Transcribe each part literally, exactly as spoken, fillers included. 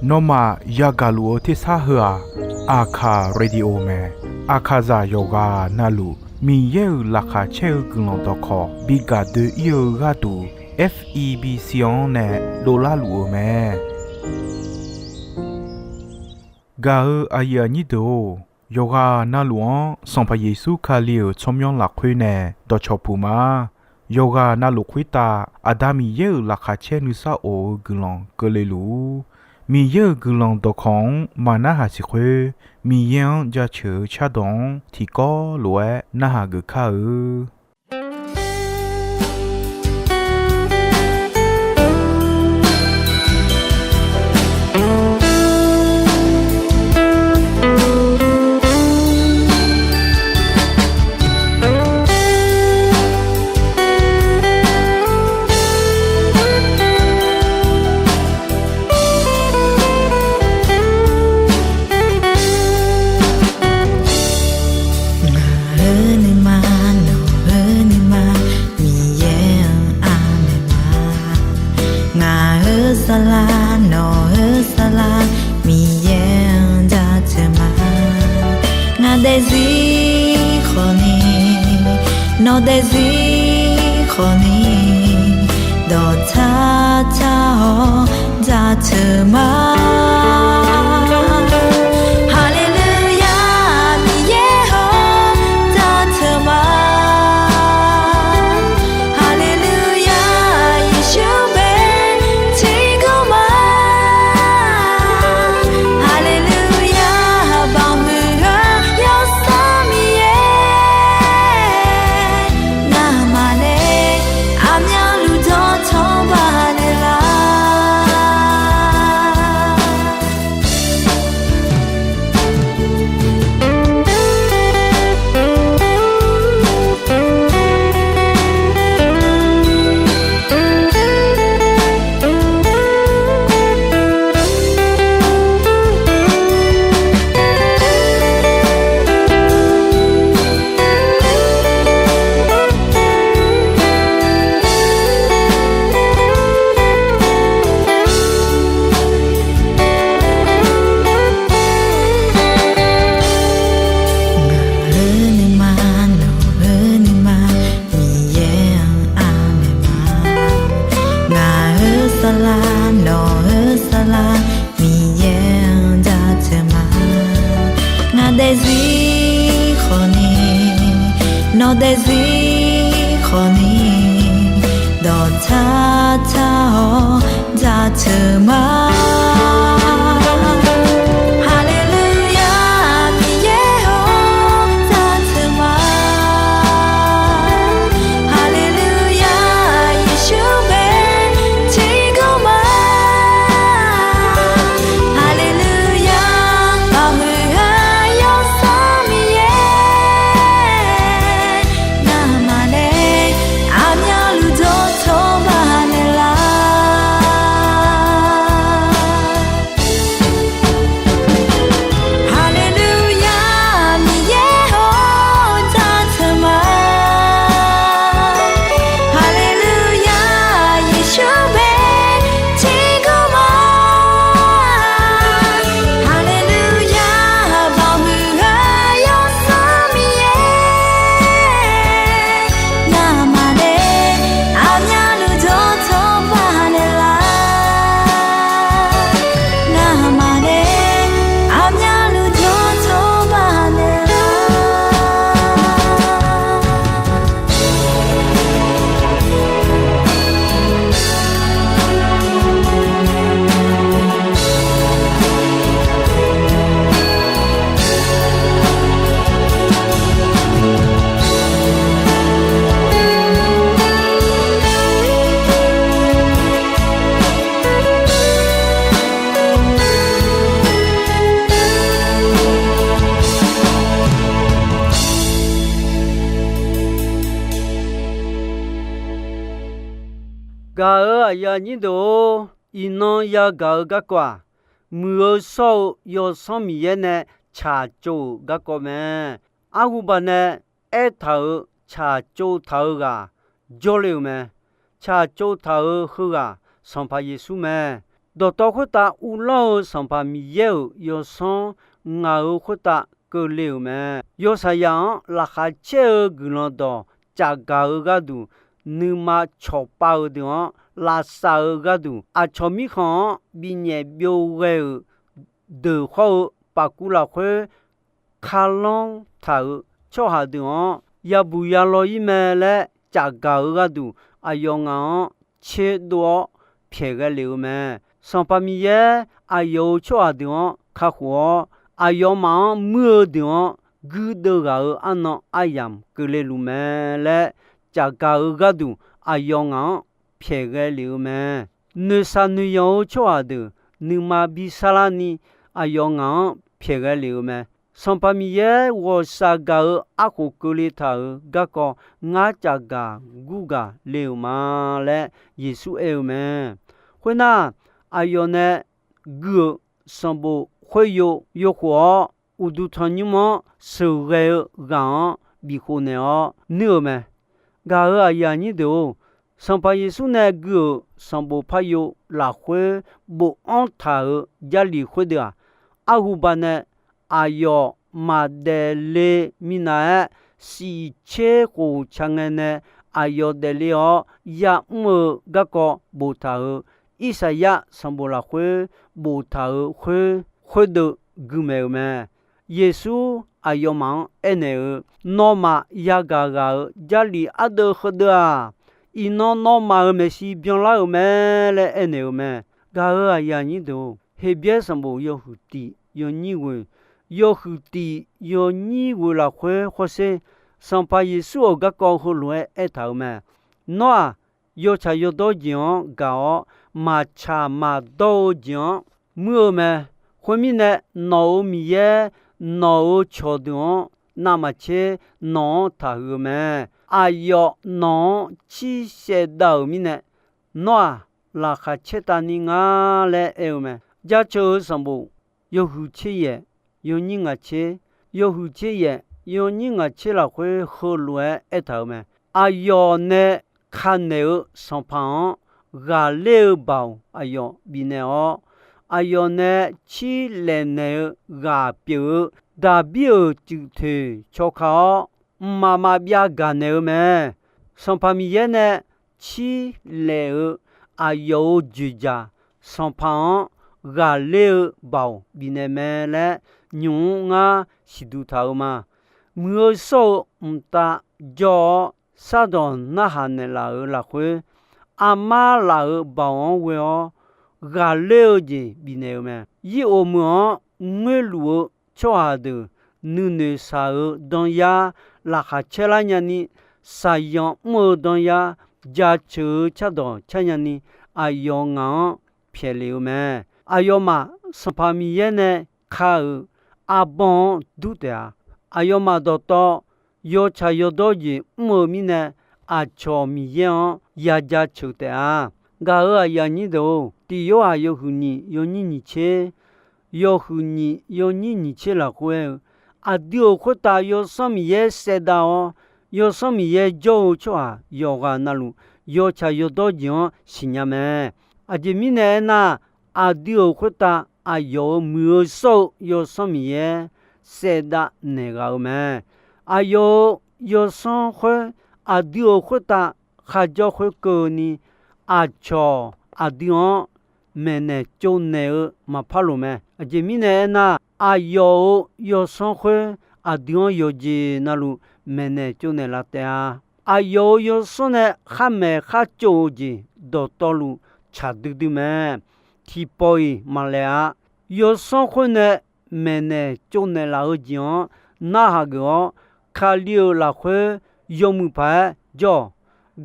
Nawmaf yagaq luf-eu tersar heu-aq, Aqkaq Radio mae. Aqkaqzaq yawqghaq navluf Miqyaer-euq laqkhaq caer-eu guiqlanq dawqkawq bi gaq doe-ir-eu gharduq, F E B C-anr nae dovlar luf-euq mae. Gaq-eu aqyuif aqnyir deuq-or, yawqghaq navluf-anr Sanqpaq Yeqsur Kali-euq tsawrmyanr lafkhoer nae dawqcawq puq ma. Yawqghaq navluf khoertav Aqda Miqyaer-euq laqkhaq caer nuisar of-eu guiqlanq keuvle luf-ur. Miqyaer-euq guiqlanq dawqkawq-anr maqnarhaq siq khoer, Miqyaer-anr jaceuq-eu cardawq-anr tiqkawv lof-aer narhaq geuf kar-eu. Ngaq-euq nuima, nawq-euq nuima, Miqyaer-anr anaeq ma. Ngaq-euq saflar, nawq-euq saflar, Miqyaer-anr jaceuq ma. Ngaq daefzir khawfni, nawq daefzir khawfni, dawqtsar tsar-awr jaceuq ma. Haleluya, Miqyaer-or, jaceuq ma. Haleluya, Yeqsur bae tiqkawv ma. Haleluya, baoq huiq-eu Yawsanr Miqyaer, ngamaf nae aqmyanluf dawqtawq baqnaeq lar. Ngaq-euq nuima, nawq-euq nuima, Miqyaer-anr anaeq ma. Ngaq-euq saflar, nawq-euq saflar, Miqyaer-anr jaceuq ma. Ngaq daefzir khawfni, nawq daefzir khawfni, dawqtsar tsar-awr jaceuq ma. Haleluya, Miqyaer-or, jaceuq ma. Haleluya, Yeqsur bae tiqkawv ma. Haleluya, baoq huiq-eu Yawsanr Miqyaer, ngamaf nae aqmyanluf dawqtawq baqnaeq lar. Haleluya, Miqyaer-or, jaceuq ma. Haleluya, Yeqsur bae tiqkawv ma. Haleluya, baoq huiq-eu Yawsanr Miqyaer, ngamaf nae aqmyanluf dawqtawq baqnaeq lar. Ngamaf nae aqmyanluf dawqtawq baqnaeq lar. Gaq-euq aqyuif aqnyir deuq-or, iqnan yagaq-eu garkawv-aq, muiq-eu shawr-eu Yawsanr Miqyaer nae tsaqtsov-euq garkawv mae. Arhuba nae aertaq-euq tsaqtsov taq-eu ghaq jawrle-euq mae. Tsaqtsov taq-euq heughaq Sanqpaq Yeqsur mae. Dawqtawv khoertav uvlanr-eu Sanqpaq Miqyaer-euq Yawsanr ngaq-euq khoertav keuvle-euq mae. Yawshaqzaq-anr laqkhaq caer-eu guiqlanq dawq cafgaq-eu gharduq, nuima cawqpav-eu deuq-anr lavsav-eu gharduq, aqcawq mirkhanq-anr binyaef byov ghae-euq deuq hawr-eu paqkuv lafkhoer, karlanr taq-euq tsawrhaq deuq-anr yabuq yalaw-ir mae laer cafgaq-eu gharduq, aqyawf ngaq-anr tserdov-awr pyaeqghae lef-eu mae. Sanqpaq Miqyaer aqyawf-euq tsawrhaq deuq-anr kakhof-awr, aqyawfmaf-anr muir-eu deuq-anr guirdeuv ghaq-euq arnan aryamq keuvle luf mae laer cafgaq-eu gharduq, aqyawf ngaq-anr pyaeqghae lef-eu mae. Noeqshaq noeqyanq-eu tsawrhaq deuq nuima bi sarlar ni, aqyawf ngaq-anr pyaeqghae lef-eu mae. Sanqpaq Miqyaer ghawqshaq gaq-euq arkhof keuvle taq-euq garkawv, ngar cafgaq gurgaq le-euq ma laer Yeqsur aer-eu mae. Khoernar, aqyawf nae gui-euq sanqbof khoer yo, yokhof-awr, uqduq tanqnymr-anr sheuqghae-eu ghaq-anr bifkhof naeq-awr nuir-eu mae. Gaq-euq aqyuif aqnyir deuq-or, Sanqpaq Yeqsur nae gui-euq sanqbof paryo lafkhoer bofanr taq-euq Jarlif khoerdeuq-aq, arhuba nae aqyawf maqdaef le minav-aer, shif tser khof tsaq ngae nae aqyawf daefle-awr ya'mr-eu garkawv boftaq-euq Irsaqyar sanqbof lafkhoer boftaq-euq khoer, khoerdeuq gui maeq-euq mae. Yeqsur aqyawfmaf-anr aernaeq-eu, Nawmaf yagaq ghaq-euq Jarlif ardeuv heudeuv-aq, iqnan nawmaf-euq maeqshi byanlar-euq mae laer aernaeq-euq mae. Gaq-euq aqyuif aqnyir deuq-or, Heqbyaer sanqbof yawhuiq tiq yawnyir ghoeq, yawhuiq tiq yawnyir ghoeq lafkhoer hawsher, Sanqpaq Yeqsur-euq garkawv heulof-aer aertaq-euq mae. Nawr-aq, yawtsaq yawdawr jeq-anr gaq-awr, maqtsaq maqdawr-eu jeq-anr muir-eu mae. Khoermirnae, nawq-euq Miqyaer nawq-euq cawqdeuq-anr navmaqtser nawq-anr taqhuiq-eu mae. Aqyawf nawq-anr cir saevdav-euq mirnae, nawr-aq, laqkhaq caertavni ngar laer aer-eu mae. Jaceuq-euq sanqbof yawhuiq tser yaef yawnyir ngaq tser, yawhuiq tser yaef yawnyir ngaq tser lafkhoer heulof-aer aertaq-euq mae. Aqyawf nae kanaeq-eu Sanqpaq-anr ghaqler-eu baoq aqyawf bifnaeq-awr, aqyawf nae cir laefnaeq-eu ghaq pyeuf-eu Daqbir-euq cuif toeq cawka-awr, mqmaq maqbyav gaqnaeq-eu mae. Sanqpaq Miqyaer nae cir laef-eu aqyawf-euq joeqjaq, Sanqpaq-anr ghaqler-eu baoq bifnaeq mae laer nymq-mr ngar siqduq taq-eu ma. Muiq-eu shawr-eu mqtav jawr-awr, shardawq narhaq naeqlaf-euq lafkhoer, armar laf-euq baoq-anr ghoe-awr, ghaqler-eu jeq bifnaeq-eu mae. Yir of meuq-anr ngoerluf-eu tsawrhaq deuq nuinoeq shaq-euq danyar laqkhaq caerlar nyani, shaqyan mr-eu danyar jaceuq-eu cardawq car nyani, aqyawf ngaq-anr pyaeqlef-eu mae. Aqyawfmaf Sanqpaq Miqyaer nae ka-euq arbanr-anr dur taef-a. Aqyawfmaf dawqtawv yawtsaq yawdawr jeq mr-eu mirnae, aqcawq Miqyaer-anr ya jaceuq taef-a. Gaq-euq aqyuif aqnyir deuq-or, Tiq Yorhaq yawhuiq nyiq yawnyir nyiq tser, yawhuiq nyiq yawnyir nyiq tser lafkhoer aer-eu, aqdui-euq khoertav Yawsanr Miqyaer saevdav-awr, Yawsanr Miqyaer jawr-eu tsawrhaq yawqghaq navluf, yawtsaq yawdawr jeq-anr siqnya mae. Aqjeq mirnae aernar, aqdui-euq khoertav aqyawf-euq muiq-eu shawr-eu Yawsanr Miqyaer saevdav naeq ghaq-eu mae. Aqyawf-euq Yawsanr khoer aqdui-euq khoertav kharjawr khoerkeuvni, aqcawq aqdui-anr maeqnaeq tsovnaeq-eu maqpar loq mae. Aqjeq mirnae aernar, aqyawf-euq Yawsanr khoer aqdui-anr yawqjeq navluf maeqnaeq tsovnaeq laf taef-a. Aqyawf-euq Yawsanr nae khar maeq khar tsov-eu jeq dawqtawvluf tsaq duidui mae. Tiqpawf-iq maqlaeq-a. Yawsanr khoer nae maeqnaeq tsovnaeq laf-eu jeq-anr narhaq geuf-awr, Kali-euq lafkhoer yawmuiq paq-aer jawr-awq.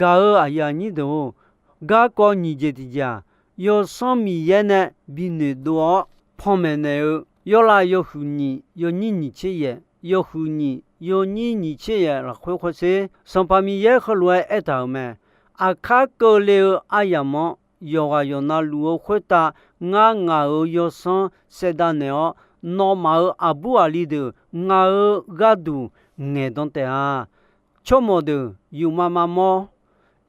Gaq-euq aqyuif aqnyir deuq-or, garkawv nyiq jeq tiq jeq-aq, Yawsanr Miqyaer nae bi noeqdov-awr panmaeq naeq-eu, Yorlav yawhuiq nyiq yawnyir nyiq tser yaef, yawhuiq nyiq yawnyir nyiq tser yaef lafkhoer khoerser, Sanqpaq Miqyaer heulof-aer aertaq-euq mae. Aqkar keuvle-eu aryamq-anr yawqghaq yawqnavluf-eu khoertav ngar ngaq-euq Yawsanr saevdav naeq-awr, nawmaf-euq aqbur aqli deuq ngaq-euq gharduq ngaeqdan taef-a. Tsawrmawq deuq yufmav mavmawr,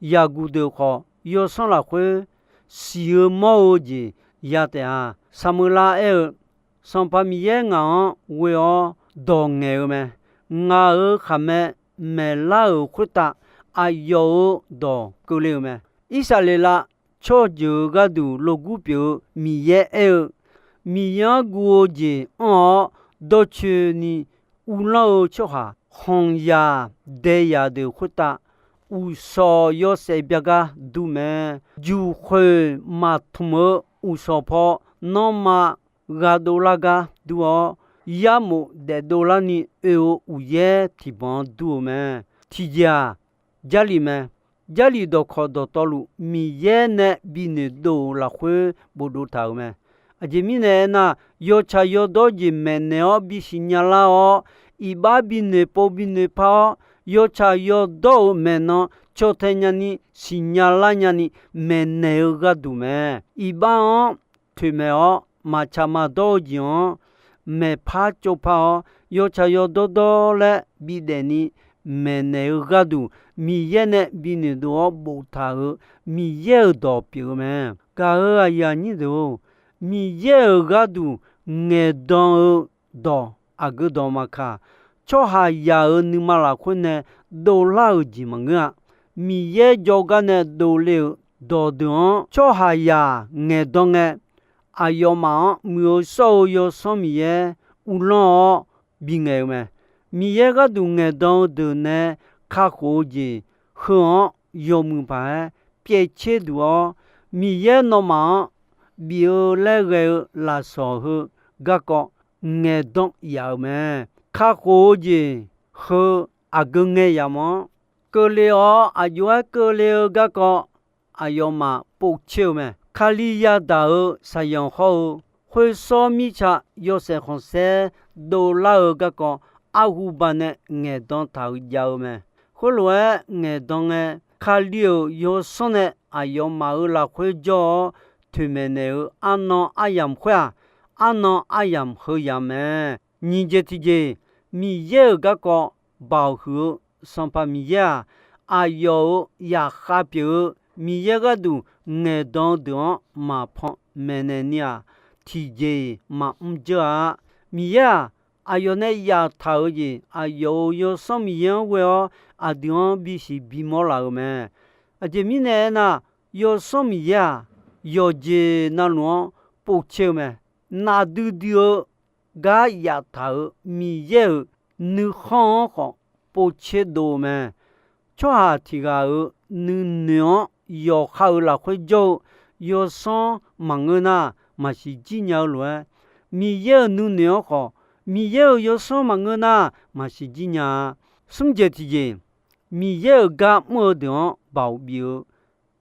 yaqguq deuq khawf Yawsanr lafkhoer siq-eu mawr-eu jeq ya taef-a. Saqmeuqlav aer-eu, Sanqpaq Miqyaer ngaq-anr ghoe-awr dawq ngaeq-eu mae. Ngaq-euq khaqmae maeqlar-euq khoertav aqyawf-euq dawq keuvle-eu mae. Irsaqleqlav tsawrjeuq-eu gharduq logur pyeuf-eu Miqyaer aer-eu, Miqyaer-anr guv-eu jeq anr-awr dawrcoeni uvlanr-eu tsawrhaq khanqzaq daeyaq deuq khoertav, uqshawq yawshaef byagar dur mae. Juqkhoeq maqtmq-eu uqshawq paw nanrma ghaq dovlar gar dur-awr, yarmof daefdov larni oe-eu uqyaer tiqbanq-anr dur-eu mae. Tiqjeq-aq, Jarlif mae. Jarlif dawqkawq dawqtawvluf Miqyaer nae binoeqdov-euq lafkhoer bofdov taq-euq mae. Aqjeq mirnae aernar, yawtsaq yawdawr jeq maeqnaeq-awr bisiq nyalar-awr, iqbax binoeq pov binoeq par-awr, yawtsaq yawdawr-euq maeqnan caw tae nyani siqnya lar nyani maeqnaeq-eu gharduq mae. Iqbax-anr toeqmaeq-awr, maqtsaq maqdawr-eu jeq-anr maeqpar tsovpar-awr, yawtsaq yawdawr dawr laer bidaef ni maeqnaeq-eu gharduq, Miqyaer nae binoeqdov-awr boftaq-euq Miqyaer-euq dawq pyeuf-eu mae. Gaq-euq aqyuif aqnyir deuq-or, Miqyaer-euq gharduq ngaeqdan-eu dawq aqgeu dawq maqkaq, tsawrhaqzaq-euq nuima lafkhoer nae dovlar-euq jeq maqngeur-a. Miqyaer jawrgar nae dovle-euq dawqdeuq-anr tsawrhaqzaq ngaeqdan ngae, aqyawfmaf-anr Muiq-eu shawr-eu Yawsanr Miqyaer uvlanr-awr bingaeq-eu mae. Miqyaer gharduq ngaeqdan-eu deuq nae kakhof-eu jeq heu-anr yawmuiq paq-aer pyaev tser duq-awr, Miqyaer nawmaf-anr bif-eu laer ghae-eu lafsawq heu garkawv ngaeqdan yaf-euq mae. Kakhof-eu jeq heu aqgeu ngae yamq-anr, keuvle-awr aqjox-aer keuvle-eu garkawv aqyawfmaf povtser-eu mae. Kali yadaq-euq saqyanq hawr-eu, khoersawr mirtsa yawshaef khanqsaer dovlar-eu garkawv arhuba nae ngaeqdan taq-euq jav-eu mae. Khoerlof-aer ngaeqdan ngae, Kali-euq Yawsanr nae aqyawfmaf-euq lafkhoer jawr-awr toeqmaeq naeq-eu arnan aryamq khoer-aq, arnan aryamq heu yamq mae. Nyiq jeq tiqjeq, Miqyaer-euq garkawv baoq huiq-eu Sanqpaq Miqyaer-aq, aqyawf-euq zaqkhav pyeuf-eu Miqyaer gharduq ngaeqdan-eu deuq-anr maqpan maeqnaeq ni-aq, tiqjeq-iq maqmr dzeur-a. Miqyaer-aq, aqyawf nae zaftaq-euq jeq aqyawf-euq Yawsanr Miqyaer-anr ghoe-awr aqdui-anr bisiq bimawr laf-euq mae. Aqjeq mirnae aernar, Yawsanr Miqyaer-aq, yawqjeq navluf-anr povtser-eu mae. Nafdui dui-eu gar zaftaq-euq Miqyaer-euq nuikhanr-anr khawf povtser dov-eu mae. Tsawrhaq tiq ghaq-euq nuinoeq-anr yawqha-euq lafkhoer jawr-eu Yawsanr maqngeur nar, maqsiq jir nya-eu lof-aer, Miqyaer-euq nuinoeq-anr khawf, Miqyaer-euq Yawsanr maqngeur nar, maqsiq jir nya-a. Smr jeq tiq jeq, Miqyaer-euq gar mr-eu deuq-anr baoq bif-eu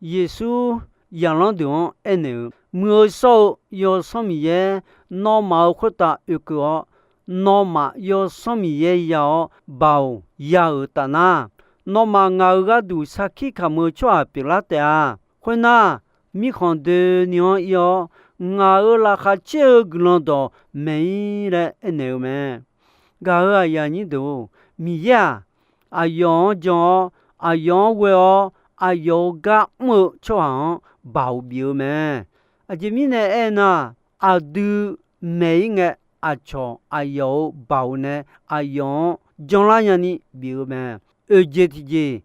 Yeqsur zaqlanr deuq-anr aernaeq-eu, Muiq-eu shawr-eu Yawsanr Miqyaer, nawmaf-euq khoertav oekeuv-awr, nawmaf Yawsanr Miqyaer ya-awr baoq ya-euq taf nar, nawmaf ngaq-euq gharduq sarkir kamq-eu tsawrhaq pyeuflar taef-a. Khoernar, mirkhanq doeni-anr ir-awr, ngaq-euq laqkhaq caer-eu guiqlanq dawq maeq-ir laer aernaeq-eu mae. Gaq-euq aqyuif aqnyir deuq-or, Miqyaer-aq, aqyawf-anr jan-awr, aqyawf-anr ghoe-awr, aqyawf-euq gar mr-eu tsawrhaq-anr baoq bif-eu mae. Aqjeq mirnae aernar, aqdui maeq-ir ngae, aqcawq aqyawf-euq baoq nae aqyawf-anr janlar nyani bif-eu mae. Oeq jeq tiqjeq,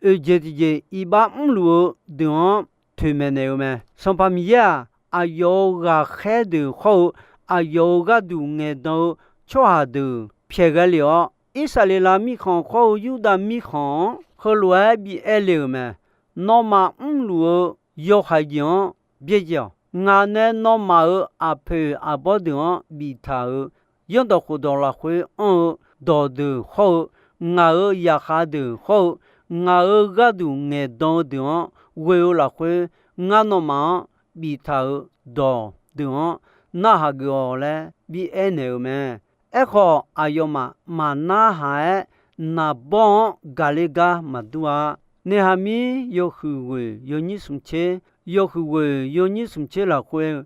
oeq jeq tiqjeq iqbax mrluf-eu deuq-anr toeqmaeq naeq-eu mae. Sanqpaq Miqyaer-aq, aqyawf-euq ghaqkhaer deuq hawr-eu, aqyawf-euq gharduq ngaeqdan-eu tsawrhaq deuq pyaeq ghae lef-awr, Irsaqleqlav mirkhanq hawr-eu Yurdav mirkhanq-anr heulof-aer bi aer le-euq mae. Nawmaf mrluf-eu yawhaiq jeq-anr byaerdzae-awq. Ngaq nae nawmaf-euq aqpoeq aqbawr deuq-anr biftaq-euq, zanrdawq khofdawq lafkhoer anr-eu dawqdeuq hawr-eu, ngaq-euq zaqkhav deuq hawr-eu, ngaq-euq gharduq ngaeqdan-eu deuq-anr ghoe-eu lafkhoer, ngar nawmaf-anr biftaq-euq dawqdeuq-anr narhaq geuf-awq laer bi aernaeq-euq mae. Aerkhawf, aqyawfmaf maqnarhaq-aer, naqbawr-anr gaqler gar maqdur-a. Neqhaqmir yawhuiq ghoeq yawnyir smq tser, yawhuiq ghoeq yawnyir smq tser lafkhoer,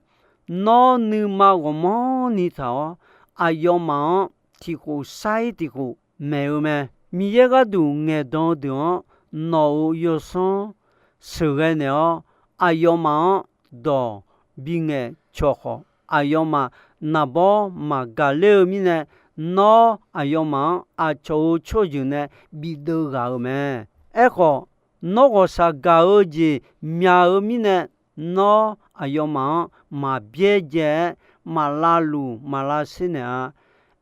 nawr nuima ghawqmanrni taq-awr, aqyawfmaf-anr tiqkhof sair tiqkhof maeq-eu mae. Miqyaer gharduq ngaeqdan-eu deuq-anr nawq-euq yawsanr sheuqghae naeq-awr, aqyawfmaf-anr dawq bingaeq cawq khawf, aqyawfmaf naqbawr maqgaq ler-eu mirnae, nawr aqyawfmaf-anr aqcawq-euq tsawrjeuq nae bideuv ghaq-euq mae. Aerkhawf, nawr ghawqshaq gaq-eu jeq myaq-eu mirnae, nawr aqyawfmaf-anr maqbyaerdzae-aer maqlavluf maqlavser naeq-a.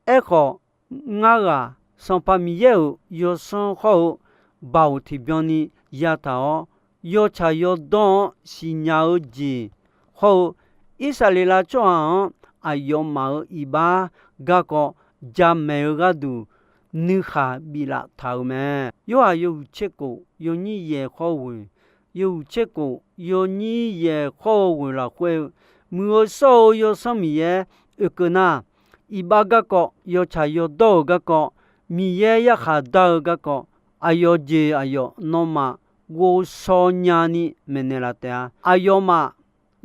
Aerkhawf, ngar ghaq Sanqpaq Miqyaer-euq yawsanr khawr-eu baoq tiqbyan ni yataq-awr, yawtsaq yawdawr-anr siqnya-eu jeq hawr-eu, Irsaqleqlav tsawrhaq-anr aqyawfmaf-euq iqbax garkawv jamaeq-eu gharduq nuikhaq biflaf taq-euq mae. Yorhaq yawhuiq tser kof yawnyir yaeq khawr ghoeq, yawhuiq tser kof yawnyir yaeq khawr-eu ghoeq lafkhoer-eu, Muiq-eu shawr-eu Yawsanr Miqyaer oekeuv nar, iqbax garkawv, yawtsaq yawdawr-euq garkawv, Miqyaer yarkhaq dar-eu garkawv, aqyawf jeq aqyawf nawmaf ghovshaw nyani maeqnaeq laf taef-a. Aqyawfmaf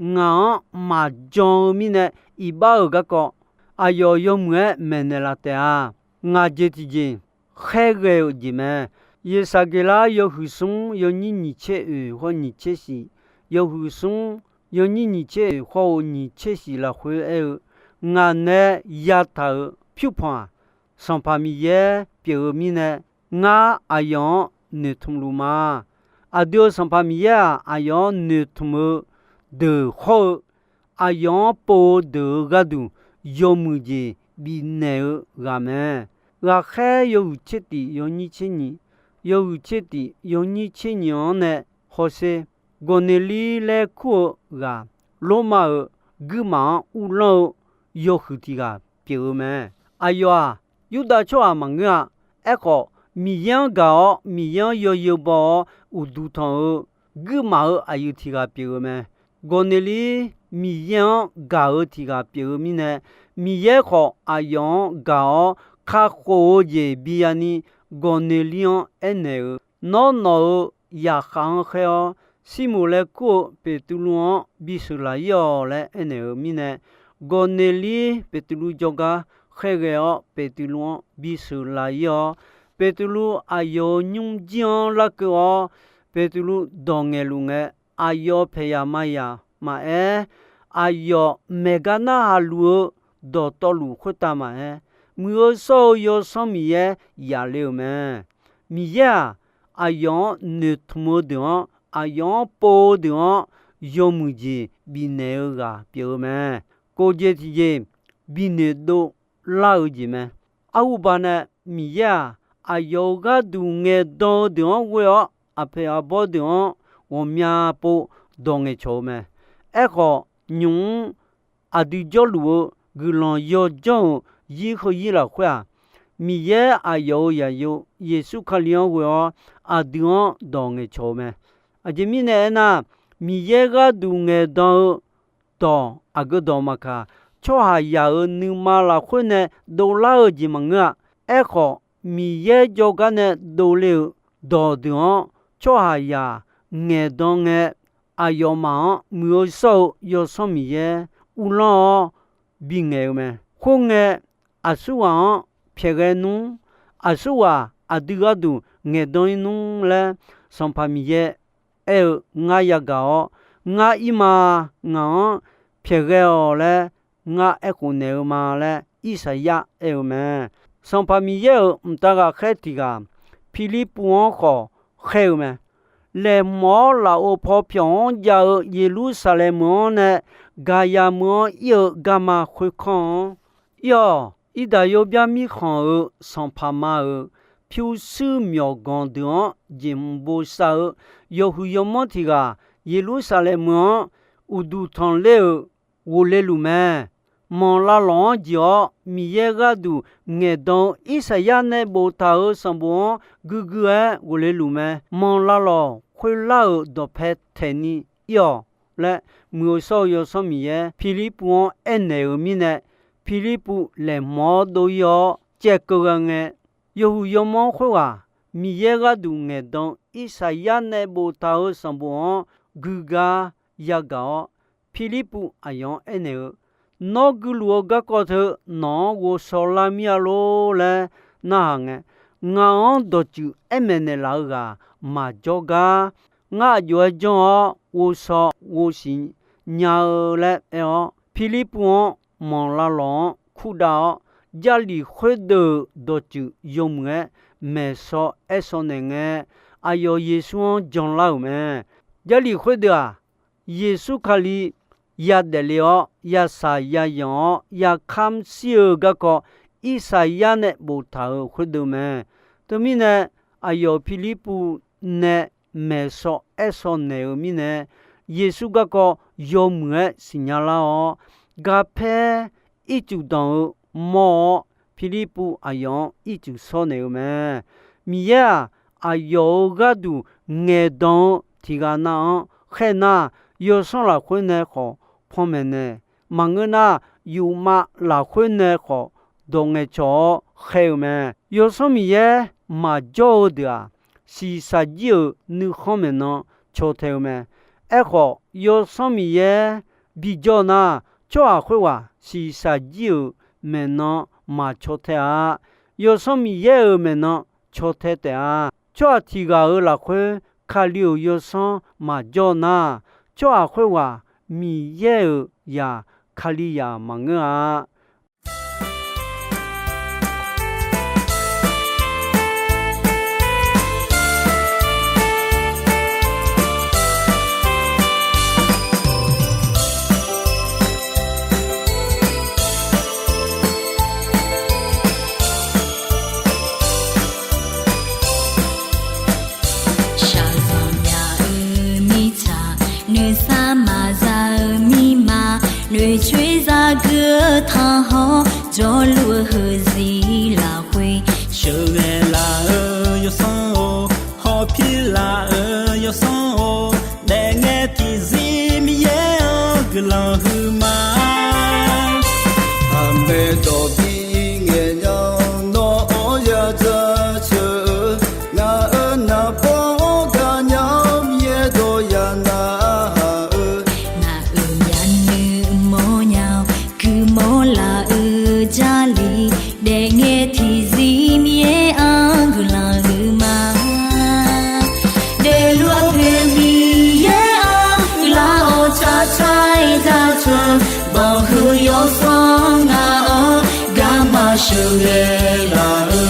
ngaq-anr maqjan-eu mirnae iqbax-euq garkawv, aqyawf yawmuiq-aer maeqnaeq laf taef-a. Ngaq jeq tiqjeq khaerghae-euq jeq mae. Yeqsaqgeqlar yawhuiq smr yawnyir nyiq tser oeq hawr nyiq tser shif, yawhuiq smr yawnyir nyiq tser oeq hawr-eu nyiq tser shif lafkhoer aer-eu, ngaq nae yataq-euq pyurpanq-aq, Sanqpaq Miqyaer pyeuf-eu mirnae, ngar aqyawf-anr noeqtmq luf ma. Aqdui-euq Sanqpaq Miqyaer-aq, aqyawf-anr noeqtmq-eu deuq hawr-eu, aqyawf-anr pov-eu deuq-euq gharduq yawmuiq jeq bifnaeq-eu ghaq mae. Ghaqkhaer yawhuiq tser tif yawnyir tser nyiq, yawhuiq tser tif yawnyir tser nyiq-anr nae hawsher, Gawqneqlir laer kur-eu ghaq, Lormav-euq guirmaf-anr uvlanr-eu yawhuiq tiq ghaq pyeuf-eu mae. Aqyawf-aq, Yurdav tsawrhaq maqngeur-a. Aerkhawf, Miqyaer-anr gaq-awr, Miqyaer-anr yawzeu baw-awr uqduq tanq-eu guirmaf-euq aqyuif tiq ghaq pyeuf-eu mae. Gawqneqlir Miqyaer-anr gaq-eu tiq ghaq pyeuf-eu mirnae, Miqyaer khawf aqyawf-anr gaq-awr kakhof-eu jeq biya ni, Gawqneqlir-anr aernaeq-eu, Nawr nawq-euq zaqkhav-anr khaer-awr, Sirmoq laer kur-eu Beqtuvluv-anr bisheuq laf-ir-awq laer aernaeq-eu mirnae, Gawqneqlir Beqtuvluv jawrgar khaerghae-awr, Beqtuvluv-anr bisheuq laf-ir-awr, Beqtuvluv aqyawf-euq nymrjir-anr larkeuv-awr, Beqtuvluv dawq ngaeqluf ngae, aqyawf paeqyaq mayaq maqaer, aqyawf maeqgar narhaq luf-eu dawqtawvluf khoertav maqaer, Muiq-eu shawr-eu Yawsanr Miqyaer yaf le-euq mae. Miqyaer-aq, aqyawf-anr noeqtmq-eu deuq-anr, aqyawf-anr pov-eu deuq-anr yawmuiq jeq bifnaeq-eu ghaq pyeuf-eu mae. Kof jeq tiqjeq binoeq dov lar-eu jeq mae. Arhuba nae Miqyaer-aq, aqyawf-euq gharduq ngaeqdan-eu deuq-anr ghoe-awr, aqpoeq aqbawr deuq-anr ghawqmya pov dawq ngaeqcawq-eu mae. Aerkhawf, nymq-mr aqdui jawrluf-eu guiqlanq yawjanr-euq zir heu zir lafkhoer-aq, Miqyaer aqyawf-euq zaqyo Yeqsur Kali-anr ghoe-awr aqdui-anr dawq ngaeqcawq-eu mae. Aqjeq mirnae aernar, Miqyaer gharduq ngaeqdan-eu dawq aqgeu dawq maqkaq, tsawrhaqzaq-euq nuima lafkhoer nae dovlar-eu jeq maqngeur-a. Aerkhawf, Miqyaer jawrgar nae dovle-euq dawqdeuq-anr tsawrhaqzaq ngaeqdan ngae, aqyawfmaf-anr Muiq-eu shawr-eu Yawsanr Miqyaer uvlanr-awr bingaeq-eu mae. Khoerngae, aqsurghaq-anr pyaeqghae nmr, aqsurghaq aqdui gharduq ngaeqdan-ir nmr laer Sanqpaq Miqyaer aer-eu ngar yagaq-awr, ngar ir ma, ngaq-anr pyaeqghae-awq laer ngar aerkhof naeq-eu ma laer Irsaqyar aer-eu mae. Sanqpaq Miqyaer-euq mqtav ghaqkhaer tiq ghaq Pirlirpuv-anr khawf khaer-eu mae. Laeqhmq-awr lafov paw pyawq-anr jav-eu Yeqlursaqlaeq meuq-anr nae Gaqyaq meuq-anr ir-eu garma khoerkanr-anr, ir-awq. Irdaq yawbyar mirkhanq-euq sanqpaq ma-euq pyurshuir myawqganq deuq-anr jeqhmq bosav-eu yawhuiq yawmanr tiq ghaq Yeqlursaqlaeq meuq-anr uqduq tanqler-euq ghofle luf mae. Manq lavlawq-anr jeq-awr, Miqyaer gharduq ngaeqdan-eu Irsaqyar nae boftaq-euq sanqbof-anr guigui-aer ghofle luf mae. Manq lavlawq khoerlar-euq dawqpae taeqni ir-awq laer, Muiq-eu shawr-eu Yawsanr Miqyaer Pirlirpuv-anr aernaeq-euq mirnae, Pirlirpuv laeqhmq-awr dov-ir-awr caevkeuv gha ngae, yawhuiq yawmanr khoerghaq Miqyaer gharduq ngaeqdan-eu Irsaqyar nae boftaq-euq sanqbof-anr guigar yagaq-awr, Pirlirpuv aqyawf-anr aernaeq-eu, Nawr guiluf-eu garkawv teu nawq-anr ghovshaw lar mir-a lor laer narhaq ngae, ngaq-anr dawqtsuif aer maeqnaeq laf-eu ghaq maqjawr gar. Ngar aq jov-aer janr-awr ghovshaw ghovsiq nya-eu laer aer-awr, Pirlirpuv-anr manq lavlawq-anr kurdav-awr, Jarlif khoerdeuq-euq dawqtsuif yawmuiq-aer maeqshaw aersaw naeq ngae, aqyawf Yeqsur-anr janlar-euq mae. Jarlif khoerdeuq-aq, Yeqsur Kali yadaef le-awr, yasaq yayanq-awr, yakamr shir-eu garkawv Irsaqyar nae boftaq-euq khoerdeuq mae. Teumirnae, aqyawf Pirlirpuv nae maeqshaw aersaw naeq-eu mirnae, Yeqsur garkawv yawmuiq-aer siqnya lar-awr, garpaer ircuf danq-eu mawr-awr, Pirlirpuv aqyawf-anr ircuf shawr naeq-eu mae. Miqyaer-aq, aqyawf-euq gharduq ngaeqdan-eu tiqghaq nav-anr khaer nar, yawsanr lafkhoer nae khawf panmaeq nae, maqngeur nar, yufmav lafkhoer nae khawf dawq ngaeqcawq-awr khaer-eu mae. Yawsanr Miqyaer maqjawr-eu deuq-aq, shiqshaq jir-euq nuikhanr maeqnan caw tae-eu mae. Aerkhawf, yawsanr Miqyaer bijawr nar, tsawrhaq khoerghaq shiqshaq jir-euq maeqnan maqcaw tae-a. Yawsanr Miqyaer-euq maeqnan caw tae taef-a. Tsawrhaq tiqghaq-euq lafkhoer Kali-euq yawsanr maqjawr nar, tsawrhaq khoerghaq Miqyaer-euq zaq Kalizaq maqngeur-a. Shaqzanq myaq-euq mirtsaq, nuisar maqza-eu mirma, noeqcoer zagui-eu tanqhawr, jawrluf-eu heuzir lafkhoer, sheuqghae laf-euq yawsanr-or, hawpir laf-euq yawsanr-or, daefngae tiqzir Miqyaer-anr guiqlanq huiqma. Aqmaeq dawq bi ngaeq nya-awr nawr-anr yadzaq ceuq-eu, ngaq-euq naqbawr-anr gaqnya-awr Miqyaer dawq yaq nar-eu, ngaq-euq myavnuiv mawrnya-awr guiqmawr laf-eu Jarlif, daefngae tiqzir Miqyaer-anr guiqlanq huiqma. Daefluf-eu poeq Miqyaer-anr guiqlanq-awr tsaqtsaq-aer dzaqtsaq, banqhuiq yawsanr ngaq-anr garma sheuqghae laf-eu,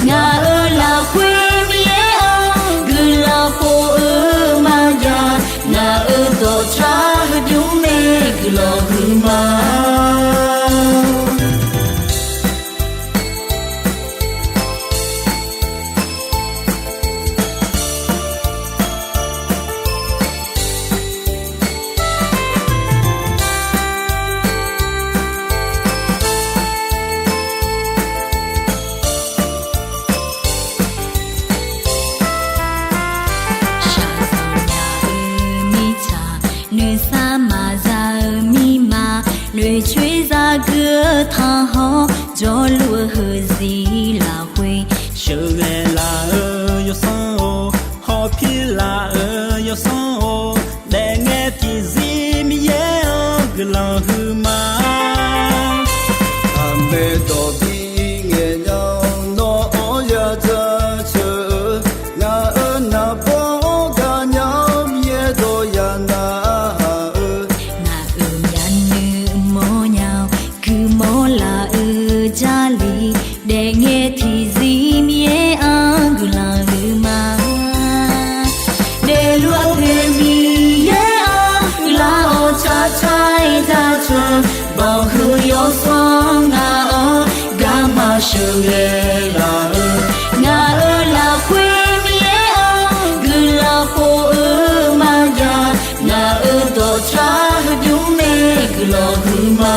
ngaq-euq lafkhoer Miqyaer-anr guiqlanq khof-eu maqjav, ngaq-euq dawqtsaq heudmr nae guiqlanq huiqma. Shaqzanq myaq-euq mirtsaq, nuisar maqza-eu mirma, noeqcoer zagui-eu tanqhawr, jawrluf-eu heuzir lafkhoer, sheuqghae laf-euq yawsanr-or, hawpir laf-euq yawsanr-or, daefngae tiqzir Miqyaer-anr guiqlanq huiqma. Aqmaeq dawq bi ngaeq nya-awr nawr-anr yadzaq ceuq-eu, ngaq-euq naqbawr-anr gaqnya-awr Miqyaer dawq yaq nar-eu, ngaq-euq myavnuiv mawrnya-awr guiqmawr laf-eu Jarlif, daefngae tiqzir Miqyaer-anr guiqlanq huiqma. Daefluf-eu poeq Miqyaer-anr guiqlanq-awr tsaqtsaq-aer dzaqtsaq, banqhuiq yawsanr ngaq-anr garma sheuqghae laf-eu, ngaq-euq lafkhoer Miqyaer-anr guiqlanq khof-eu maqjav, ngaq-euq dawqtsaq heudmr nae guiqlanq huiqma.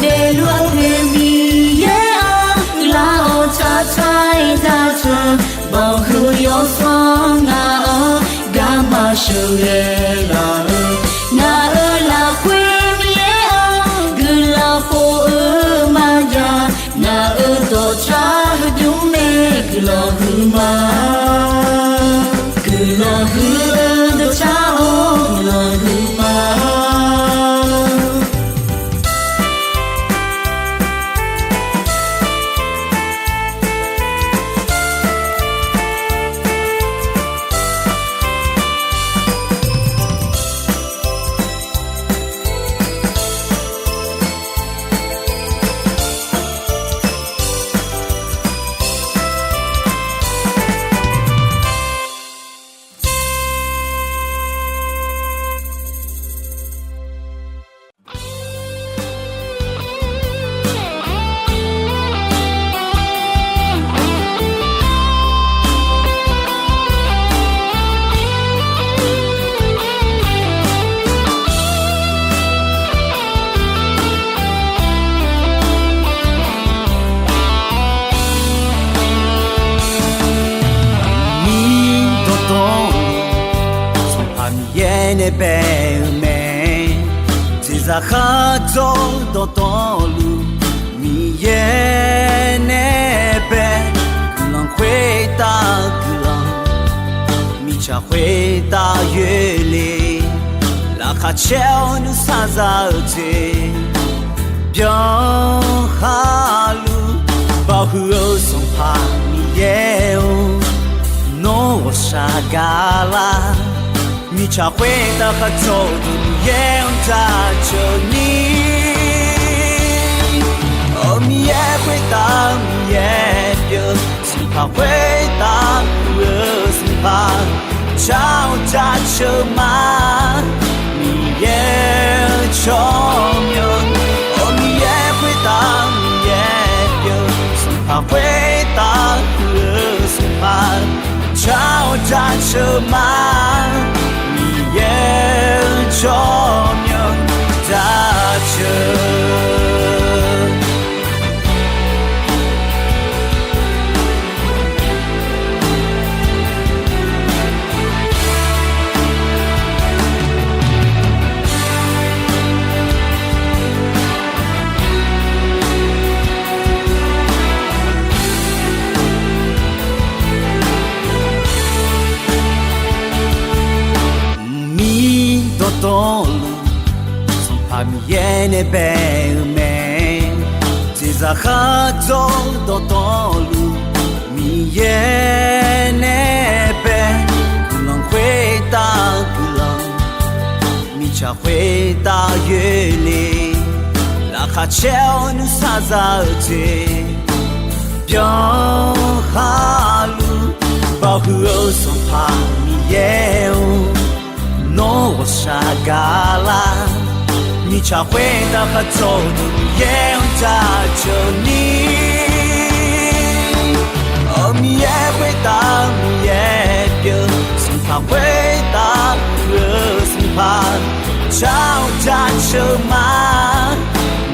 Daefluf-eu poeq Miqyaer-anr guiqlanq-awr tsaqtsaq-aer dzaqtsaq, banqhuiq yawsanr ngaq-anr garma sheuqghae laf-eu, ngaq-euq lafkhoer Miqyaer-anr guiqlanq khof-eu maqjav, ngaq-euq dawqtsaq heudmr nae guiqlanq huiqma. Guiqlanq huiq-eu dawqtsaq-or, guiqlanq huiqma. bae-eu mae. Jeqzaq khardzawr dawqtawvluf Miqyaer nae bae, guiqlanq khoertav guiqlanq, mirtsaq khoertav yoerle, laqkhaq caer-awr nuisar za-eu jeq byan khaluf, baoq huiq-eu Sanqpaq Miqyaer-or, nawr ghawqshaq gaqlar. Mirtsaq khoertav khardzawr-eu Miqyaer-anr jaceuq ni, Miqyaer khoertav Miqyaer pyeuf, Sanqpaq khoertav huiq-eu Sanqpaq, jar-awr jaceuq ma. Miqyaer-eu tsawrmyanr, Miqyaer khoertav Miqyaer pyeuf, Sanqpaq khoertav huiq-eu Sanqpaq, jar-awr jaceuq ma. Miqyaer-eu tsawrmyanr jaceuq Mqmir dawqtawvluf, Sanqpaq Miqyaer nae bae-eu mae. Jeqzaq khardzawr dawqtawvluf, Miqyaer nae bae, guiqlanq khoertav guiqlanq, mirtsaq khoertav yoerle, laqkhaq caer-awr nuisar za-eu jeq byan khaluf, baoq huiq-eu Sanqpaq Miqyaer-or, nawr ghawqshaq gaqlar. Mirtsaq khoertav khardzawr-eu Miqyaer-anr jaceuq ni, Miqyaer khoertav Miqyaer pyeuf, Sanqpaq khoertav huiq-eu Sanqpaq, jar-awr jaceuq ma.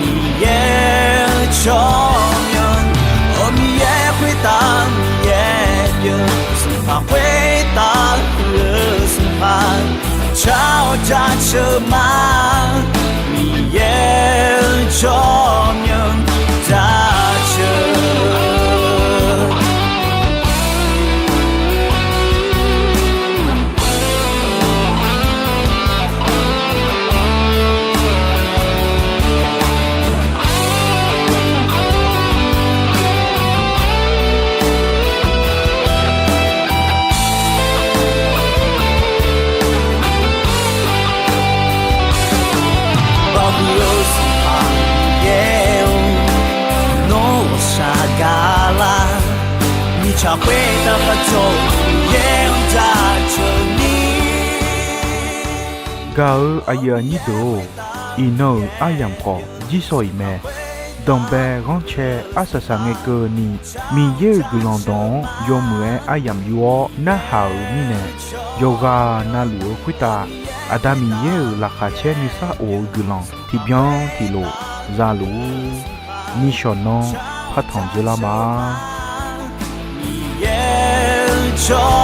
Miqyaer-eu tsawrmyanr, Miqyaer khoertav Miqyaer pyeuf, Sanqpaq khoertav huiq-eu Sanqpaq, jar-awr jaceuq ma. Miqyaer-eu tsawrmyanr jaceuq Baoq huiq-eu Sanqpaq Miqyaer-or, nawr ghawqshaq gaqlar. Mirtsaq khoertav khardzawr-eu Miqyaer-anr jaceuq ni. Gaq-eu aqyuif aqnyir deuq-or, iqnan-euq aryamq khawf jirsawq iq mae. Danqbae ghanrcae arsaq saqngae keuvni, Miqyaer-euq guiqlanq dawq-anr yawmuiq-aer aryamq yur-awr narhaq-euq mirnae, yawqghaq navluf-eu khoertav Aqda Miqyaer-euq laqkhaq caer nuisar of-eu guiqlanq tiqbyan tiqlof za luf-ur. Nishawq nanr partanq dzeurlar ma. Miqyaer-eu tsawrmyanr